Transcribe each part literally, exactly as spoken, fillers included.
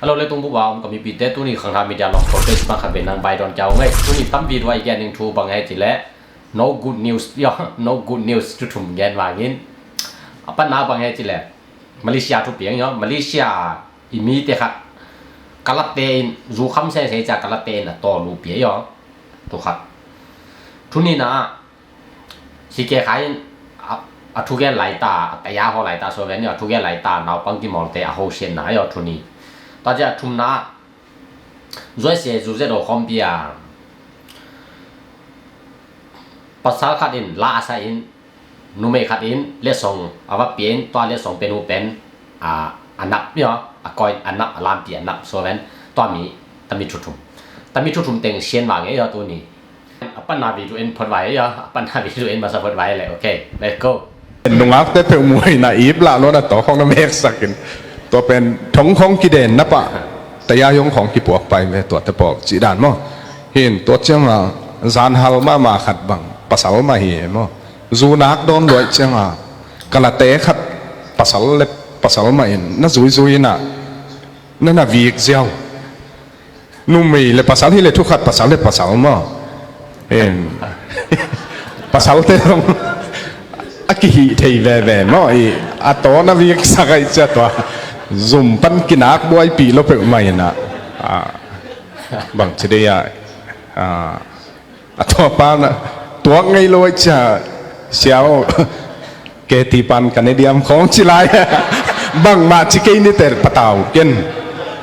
Hello, leitung bup a om ka mipite, tuni Khangha Media long protest ma khat ve nang bai don kiau ngei. Tuni tam video a i gen ning thu bang e ci le, no good news, yo, no good news thu thum gen vangin. A panna bang e ci le, Malaysia thu piang yo, Malaysia i mite khat kalate in, zu kham seng seng ca kalate in a taw lu pia yo, thu khat. Thu nina, si ke khai in, a, a thu gen lai ta, a taya ho lai ta, so ven yo, a thu gen lai ta, naupang ki mol te, a ho sien na yo, thu ni. Ta ja thum na, zoi se, zu ze do khom pia. Pasal khat in, la a sa in, numei khat in, le song, a va pia in, tua le song pen u pen, a, a nap yo, a koi, a nap, a lam pi, a nap, so ven, tua mi, tami thu thum. Tami thu thum teng sien vang e yo, tuni. A panna video en phot vai ya, a panna video en masa phot vai le, okay, let's go. Nungakte peuh muaina ip lah lo na to khong na meksakin. Tua pen thong khong kiden na pah. Taya yong khong kipuak pai me tua te pok ci dan maw. Hin tua cianga zan hal mama khat bang pasal mah hi e maw. Zu nak don luai cianga kalate khat pasal le pasal mah in na zui zui na na na vik ziau. Numei le pasal hi le thu khat pasal le pasal maw. En. Pasal te zong a kihih thei veve maw i a tawna vik sakai cia tua. Zum pan kinak buaipih lo peuh mai na. A, bang ci dei a, a, a tua pa na tuak ngei lo ai cia siau. Keti pan ka ne diam khong ci lai. Bangmah ci kei ni ter patau ken.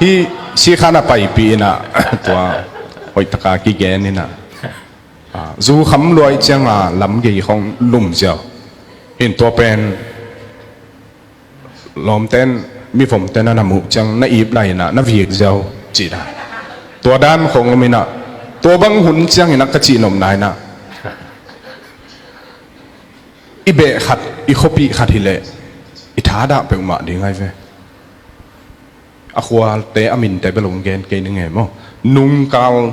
Hi si khan a paipih ina tua hoihtaka kigen ina. A, zu kham luai cianga lam gei khong lum ziau. In tua pen lawmten mivomten a na muh ciang na ip lai ina na vik ziau ci dan. Tua dan khong om ina tua bang hun ciang ina ka cih nopna ina. I beh khat, i khuapih khat hileh i thadah peuhmah ding ai ve. A khuate a minte bel hong gen kei ning e maw. Nungkal,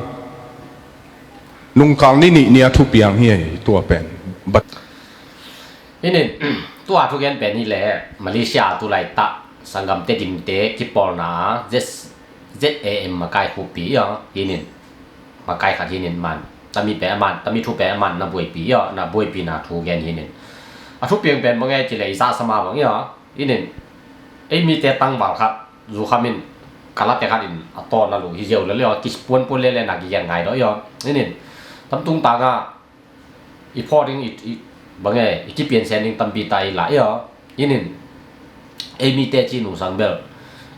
nungkal ni nih ni a thupiang hi ei tua pen. But inin, tua thugen pen hileh Malaysia tu laitah sanggamte dimte kipawlna Z, Z A M makai khupi ia hinin. Makai khat hinin man. Tami pen a man, tami thu pen a man na buaipi ia, na buaipi na thugen hinin. A thupiang pen bangei cile i zahsama bang ia. Inin, ei mite tangval khat zu khamin kalate khatin a tawna lu hi ziau lele ia, kipuanpuan lele na kigen ngai daw ia. Inin, tamtung tanga i phaw ding i, i, bange, i kipiansen ding tampi ta i la ia. Inin, ei mite ci nungsang bel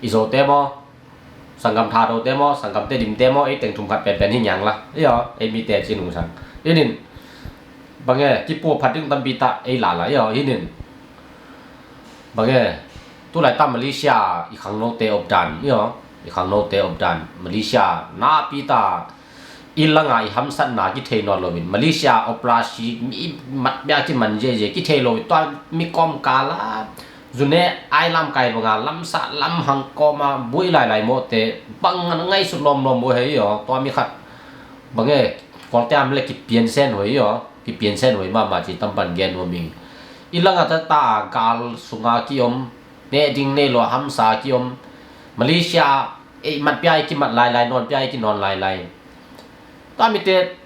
i zote maw, sanggam thadote maw, sanggamte dimte maw, ei teng thum khat penpen hi ngiang la ia, ei mite ci nungsang. Inin, bange, kipua phat ding tampi ta ei la la ia. Inin, bange, tu laitah Malaysia i khangnote op dan ia, i khangnote op dan Malaysia napi ta i langa i hamsatna kithei nawn loin Malaysia operasi mi matbia kiman ziazia kithei loin tua mi kawmkala zune ai lamkai banga lamsah lamhang kawma buai lailai mawhte bang ngaisut lawmlawm buai hei ia. Tua mi khat bange, kawlte am le kipiansen huai ia, kipiansen huai mahmah ci tampan gen nuam ing. I langa tata gal sunga kiom, neh ding nei lua hamsa kiom, Malaysia ei matpia i kimat lailai, nawnpia i kinawn lailai. Tua mite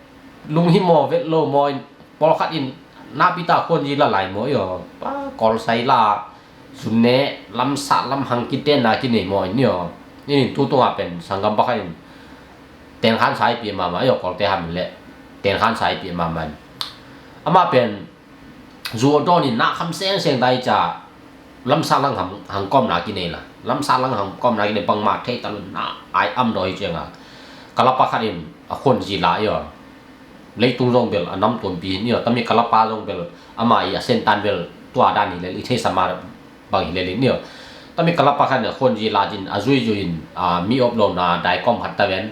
lunghi maw, vet lo maw in, pawlkhat in napi ta khuanzi la lai maw ia, pa kawlsai la zune lamsah lamhang kitenna kinei maw in ia. Inin, tutunga pen sanggam pakhat in tenkhan sa i pia mahmah ia, kawlte hamin le tenkhan sa i pia mahmah in. Amah pen zu a dawnin na kham sengseng dai ca lamsah lang hang, hangkawmna kinei la, lamsah lang hangkawmna kinei bangmah thei talun na ai am daw hi cianga kalapa khatin a khuanzi la ia. Leitung zong bel a nam tuampi hin ia, tami kalapa zong bel ama i a sentan bel tua dan hi lel i theisama bang hi lel in ia. Tami kalapa khatin a khuanzi la cin a zuizuin, a, mi op lona daikawm khat ta ven.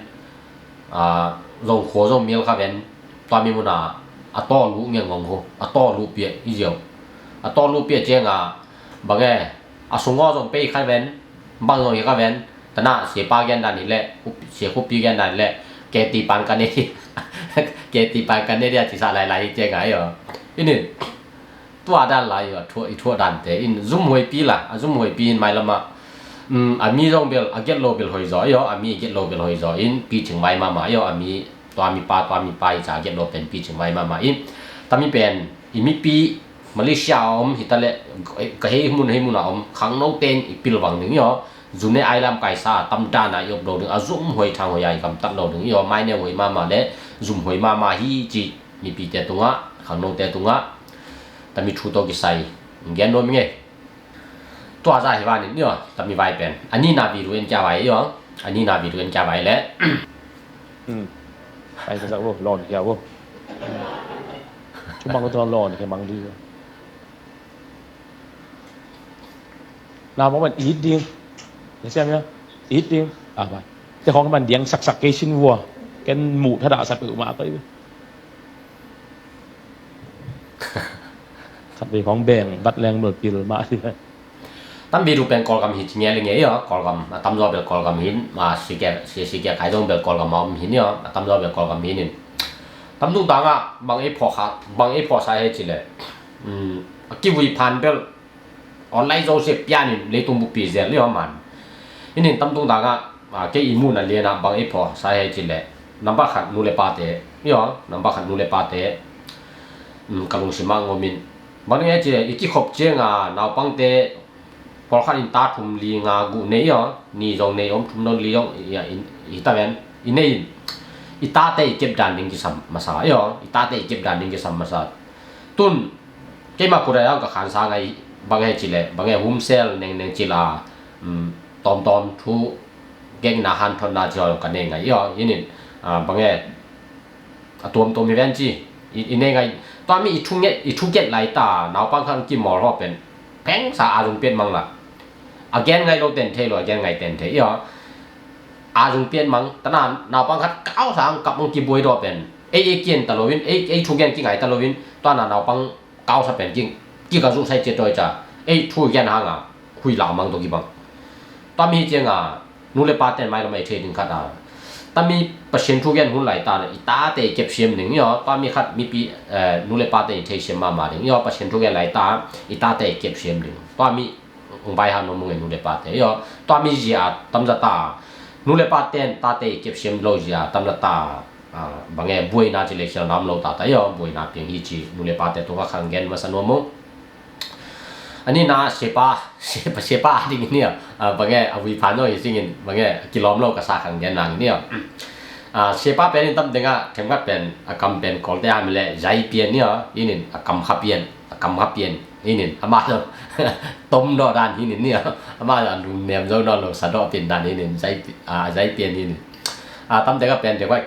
A, zong khua zong mil kha ven, tua mi muna a tawlu ngiang ngong hu, a tawlu piah hi ziau. A tawlu piah cianga bange, a sungaw zong pei kha ven, bang zong hi kha ven. Tana siapa gen dan hileh, siakhupi gen dan hileh, keti pan ka ne dia, keti pan ka ne dia cisa lailai hi cianga ia. Inin, tua dan lai ia, i thuah dante in zum huaipi la, a zum huaipi hin mailama Um, a mi zong bel a gelh lo bel hoih zaw i aw, a mi a gelh lo bel hoih zaw in picing vai mahmah i aw, a mi tua mipa tua mipa hi ca a gelh lo pen picing vai mahmah i. Tami pen i mipi Malaysia a om hi ta leh, ka hei mun hei mun a om khangno ten i pilvang ding i aw. Zu ne ai lamkaisa a tam dan a i op lo ding, a zum hoih thang hoih a i gamtat lo ding i aw, maineu hoih mahmah le zum hoih mahmah hi ci mipite tungah, khangnote tungah tami thu tawh kisai gen nuam i ngei. Tua za hi vanin i aw, tami vai pen a nina video en kia vai i aw, a nina video en kia vai le. Ai ka zak vo lon kia vo. Cumang ko tua lon kia mang di. Na mong man it ding. Na siam ya it ding. Ah, vai. Te khong man diang saksak kei sin vua. Ken mu thada sat pe uma kei. Khat vei khong beng bat leng bel pil mah hi. Tam video pen Kawlgam hi ci nge le nge i aw, Kawlgam a tamzaw bel Kawlgam hin, ma sike sike khai zong bel Kawlgam a om hin i aw, a tamzaw bel Kawlgam hin in. Tam tung tangah bang ei phawk kha, bang ei phawk sa he ci le. A kivui phan bel online zo se pian in leitung bupi zel i aw man. Inin tam tung tangah kei i mun a lian ah bang ei phawk sa he ci le. Number khat nu le pate i aw, number khat nu le pate. Ka lungsim ah ngom in. Bang ding he ci le i kikhop ciang a naupangte pawlkhat in ta thum li nga guh nei i aw, ni zong nei om thum zong li zong i ta ven i nei in. I tate i kep dan ding kisam masa i aw, i tate i kep dan ding kisam masa. Tun keima kut a ka khansa ngai bang he ci le, bang he humsel nengneng ci la, tawmtawm thu genna hanthotna ci aw ka nei ngai i aw, inin bang he a tuamtuam hi ven ci i nei ngai. Tua mi i thu nget, i thu get lai ta naupang khat kimawl haw pen phengsa a zung piat mang la. A gen ngai lo ten thei lo, a gen ngai ten thei i aw. A zung piat mang tana naupang khat kausa ang kap ang kibuai daw pen ei ei kian ta loin, ei ei thu gen kingai ta loin, tua na naupang kausa pen ki, ki ka zu sai ciat dawi ca ei thu gen hanga hui lau mang to kibang. Tua mi cianga nu le pa ten mai lo mai thei ding khat a. Tami Pasian thu gen hun lai ta i tate i kep siam ding i aw. Tua mi khat mipi nu le pa ten i thei siam mama ding i aw. Pasian thu gen lai ta i tate i kep siam ding. Tua mi ung bai ha no mung e nu le pa te i aw. Tua mi zia tamza ta nu le pa ten tate i kep siam lo zia tamza ta. Bang e buaina ci le khial nam lo ta ta i aw. Buaina piang hi ci nu le pa te tunga khang gen masa no mung. A nina sepa, sepa, sepa a ding in i aw. Bang e a vui phan no hi singin bang e kilawm lo ka sa khang gen nang in i aw. Sepa pen in tam tenga themkhat pen a kam pen kawlte a mi le zai pian i aw. Inin a kam kha pian, a kam kha pian inin ama lo tom daw dan hi nin i aw. Ama lo a lungnem zo daw lo sa daw pian dan hi nin zai pian hi nin. Tam tenga pen themkhat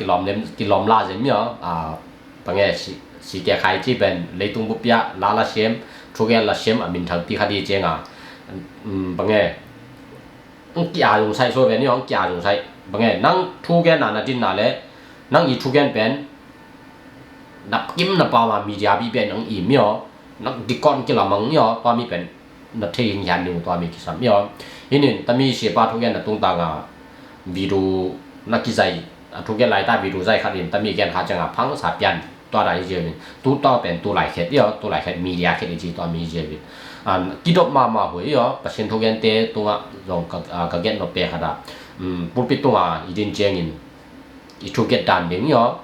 kilawm la zem i aw. Bang e si, si kia khai ci pen leitung bupi ah la la siam, thugen la siam a minthang pi kha di cianga. Bang e ang kia zung sai so ven i aw, ang kia zung sai. Bang e nang thugen na na din na le nang i thugen pen na kim na pa ma media bi pen ang i mi aw. Nang dikon kilamang i aw, tua mi pen na thei hing hian ding tua mi kisam i aw. Hinin tami sepa thugen na tungtanga video na kizai a thugen lai ta video zai khat in tami gen kha cianga phangsa pian tua da hi ziau in tu tua pen tu lai khet i aw, tu lai khet media khet i ci tua mi ziau in. Kidop mama huai i aw, Pasian thugen te tunga zong ka gen nop pe khat a. Pulpit tunga i din ciangin i thugen dan ding i aw.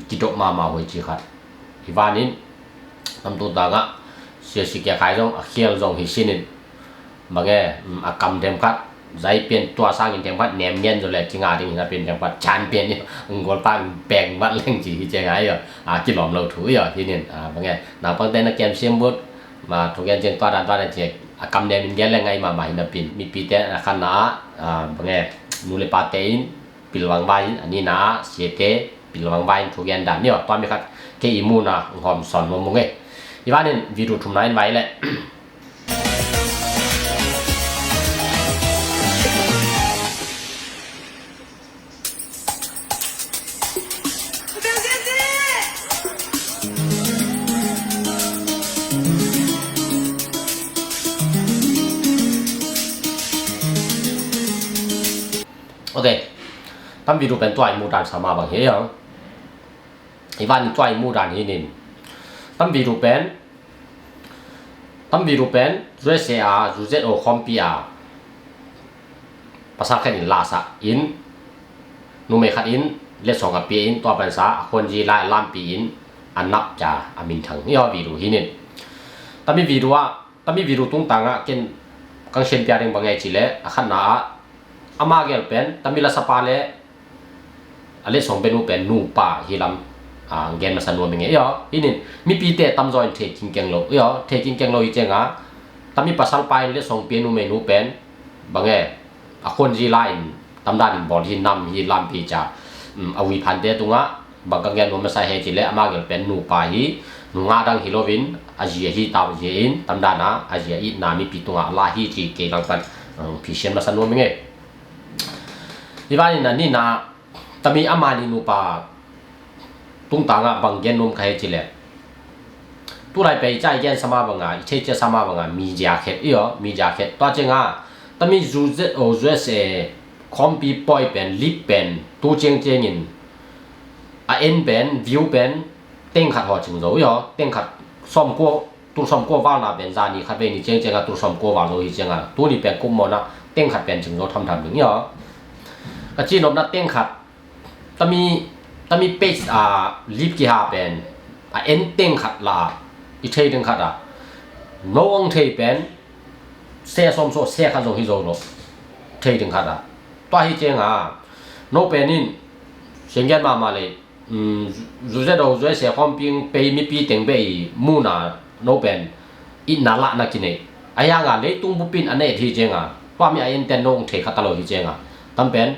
Kidop mama huai ci khat. Hi vanin tam tung tangah sia si kia khai zong a khial zong hi sinin. Bang e a kam themkhat zai pian tua sangin themkhat nem ngen zo le kinga ding hina pian themkhat chan pian i aw. Golpa peng mat leng ci hi cianga i aw. Kilawm lo thu i aw hinin. Bang e naupangte na kem siam but ma thugen ciang tua dan tua dan ci a kam nem in gen le ngai mama hina pian mipite a khanna ah bang e nu le pate in pilvang vai in a nina ah siate pilvang vai in thugen dan i aw. Tua mi khat kei i muna hawm sawn mumung e. I vanin video thumna in vai le. Ok. Tam video pen tua i mu dan sama bang hi ang. I van tua i mu dan hi nin. Tam video pen, tam video pen U S A a U Z O khawmpi a pasal khat in lahsak in, numei khat in letsong a pia in, tua pansa a khonzi lai a lampi in a nap ca a minthang hi aw, video hi nin. Tami video ah, tami video tungtang ah ken kang sian pia ding bang e ci le, a khatna ah ama gel pen tami lasapa le a letsong benu pen nupa hi lam, a, gen masa nuam i nge i aw. Hi nin, mipite tamzaw in thei kingkeng lo i aw, thei kingkeng lo hi cianga, tami pasal pa in letsong pia numei nu pen bang e, a khonzi lai in tamdan in bawl hi nam hi lampi ca, um, a ui phante tungah bang ka gen nuam masa he ci le, ama gel pen nupa hi, nungah dang hi loin a zi ahi tau zi in tamdan a a zi a itna mipi tungah a la hi ci kei lang pan, um, phi sian masa nuam i nge. Hi vanin a nina tami ama ni nupa tungtangah bang gen nuam ka he ci le, tulai pei ca i gen sama banga, i thei cia sama banga, mi zia khet i aw, mi zia khet. Tua cianga tami U Z O U S A khawmpi pawi pen, lip pen tu ciangciangin a en pen, view pen teng khat haw cing zo i aw, teng khat sawmkua, tul sawmkua valna pen zani khat vei ni ciangcianga tul sawmkua val zo hi cianga, tuni pen kum mawna teng khat pen cing zo thamtham ding i aw. Ka ci nopna teng khat, tami, tami page a lip kiha pen a en teng khat la i thei ding khat a, no ang thei pen se sawm so se khat zong hi zo lo, thei ding khat a. Tua hi cianga no pen in sianggen mahmah le, um, U Z O U S A khawmpi pei mipi teng bei muna no pen itna lahna kinei. A hianga leitung bupin a na et hi cianga, tua mi a enten no ang thei khat a lo hi cianga, tam pen,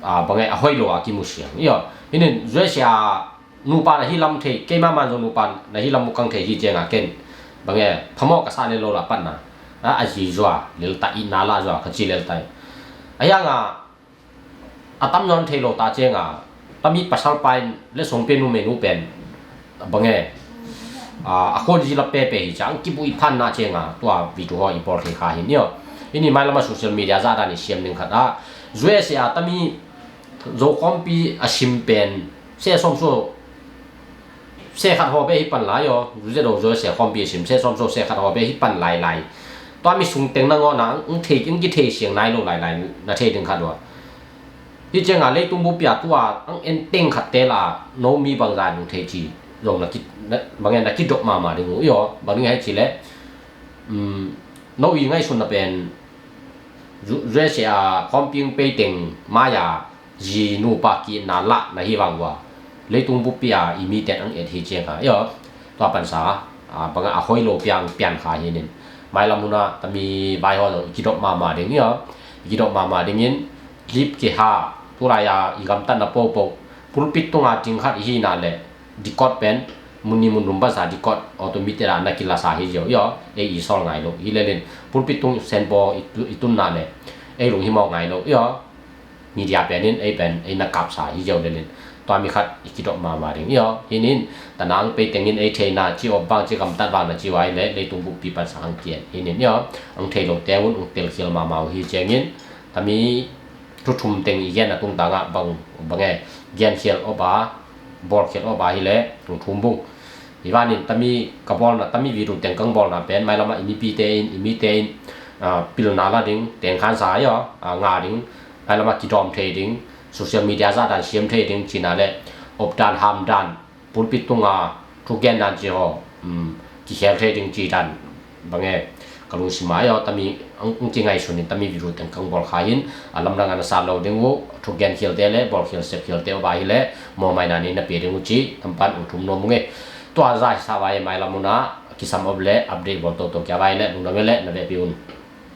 a, bang e, a hoih lo a kimu siang i aw. Hi nin U S A nupa na hi lam thei, keima man zong nupa na hi lam mu kang thei hi cianga ken bang e, phamawh ka sa le lo la patna, a, a zi zua lelta, itna lah zua ka ci lelta i. A hianga a tamzaw in thei lo ta cianga, tami pasal pa in letsong pia numei nu pen bang e, a, a khonzi la pepe hi ciang kibuh i phanna cianga tua video haw i bawl thei kha hi ni aw. Hi ni, mailama social media zahdan i siam ding khat a, U S A tami Zo khawmpi a sim pen se sawm so se khat haw be hi pan lai aw. U Z O U S A khawmpi a sim se sawm so se khat haw be hi pan lailai. Tua mi sung teng nangawn a ang thei, ang kithei siang nai lo lailai na thei ding khat uh a. Hi cianga leitung bupi a tua ang en teng khat te la no mi bangzah in ang thei ci zong na ki, na, bang en na kidop mahmah ding uh i aw. Bang ding hai ci le, um, no i ngaihsutna pen U S A khawmpi pei teng mai-a zi nupa ki-itna lah na hi vang uh a, leitung bupi a i mite in ang et hi ciang kha i aw. Tua pansa a, bangah a hoih lo piang pian kha hi nin, mailam hun ah tami vai haw zong i kidop mahmah ding i aw. I kidop mahmah dingin clip kiha, tulai a i gamtatna popo pulpit tunga ting khat i hina le dikot pen mun ni mun lum basa dikot automated a na kilasa hi ziau i aw. Ei i sawl ngai lo hi lelin pulpit tung senpaw i tu-, i tunna le ei lung hi mawk ngai lo i aw. Media pen in ei pen ei na kapsa hi ziau lelin tua mi khat i kidop mahmah ding i aw. Hi nin, tanang pei tengin ei theina ci op vang ci gamtat vang na ci vai le leitung bupi pansa ang kian hi nin i aw. Ang thei lo te un ang telkhial mahmah uh hi ciangin tami thu thum teng i gen a tungtangah bang, bang e, gen khial op a, bawl khial op a hi le, tung thum bung. Hi vanin tami ka bawlna, tami video teng kang bawlna pen mailamah i mipite in, i mite in, ah, pilna la ding, teng khansa i aw, ah, nga ding, mailamah kidawm thei ding, social media zahdan siam thei ding cina le, opdan, hamdan, pulpit tunga thugen dan ci haw, um, kikhel thei ding ci dan bang e, ka lungsim ah i aw, tami ang, ang kingaihsun in tami video teng kang bawl kha hin, a lamdang a na sat lo ding uh, thugen khialte le bawl khial sep khialte uh ba hi le mawhmaina nei na pia ding uh ci tampan ang thum nuam ung e. Tua zah hi sa vai e, mailam hun ah kisam op le update bawl toto kia vai le lungdam e le na vehpi un.